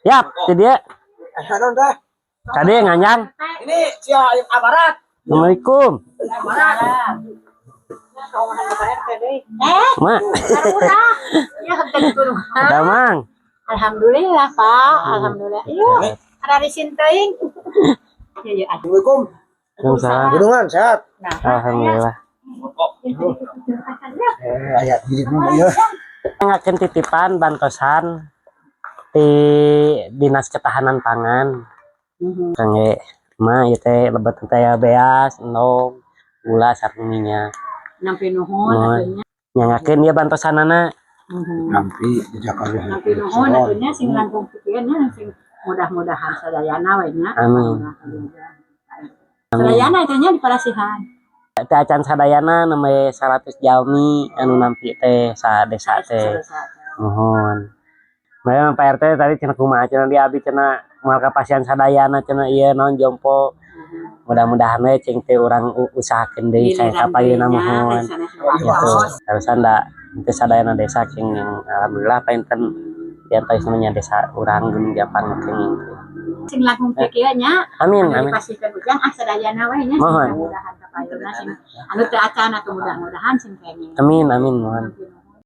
Yap, ti dia. Kade nganjang. Ini sia aparat. Assalamualaikum. Eh, Ma, udah. Ya, tulungan. Damang. Alhamdulillah, Pak. Alhamdulillah. Iya, ada risin teuing. Iya, iya. Assalamualaikum. Waalaikumsalam. Gunungan sehat. Nah, Alhamdulillah. Eh, aya diri mah ya. Ngakeun titipan bantosan di Dinas Ketahanan Pangan. Kangge ma ieu teh lebet teh ya beas, endog, gula sareng minyak. Nampi nuhun Nuhun. Atuh nya. Nyangakeun ieu bantosanana. Nampi jejak kabeh. Nampi nuhun atuh nya, sing langkung pikirnya sing mudah-mudahan sadayana we nya. Amin. Sadayana itu nya diparasihan. Teh acan sadayana, namanya 100 jalmi anu nampi teh sa desa teh. Mohon. Memang Pak RT tadi cenah kumaha cenah di abi cenah moal kapasihan sadayana cenah ieu naon jompo. Mudah-mudahan we cing teh urang usahakeun deui saya kapayuna, mohon. Gitu. Harusan da teu sadayana desa cing, alhamdulillah panginten diantos nya desa urang Gunung Japang kenging teh. Sing langkung pikirnya. Amin, Anu amin. Dipasihkeun ujang ah sadayana we nya, sing Mohon. Mudah-mudahan kapayuna sing anu teu acan atau mudah-mudahan sing kenging. Amin, amin, mohon.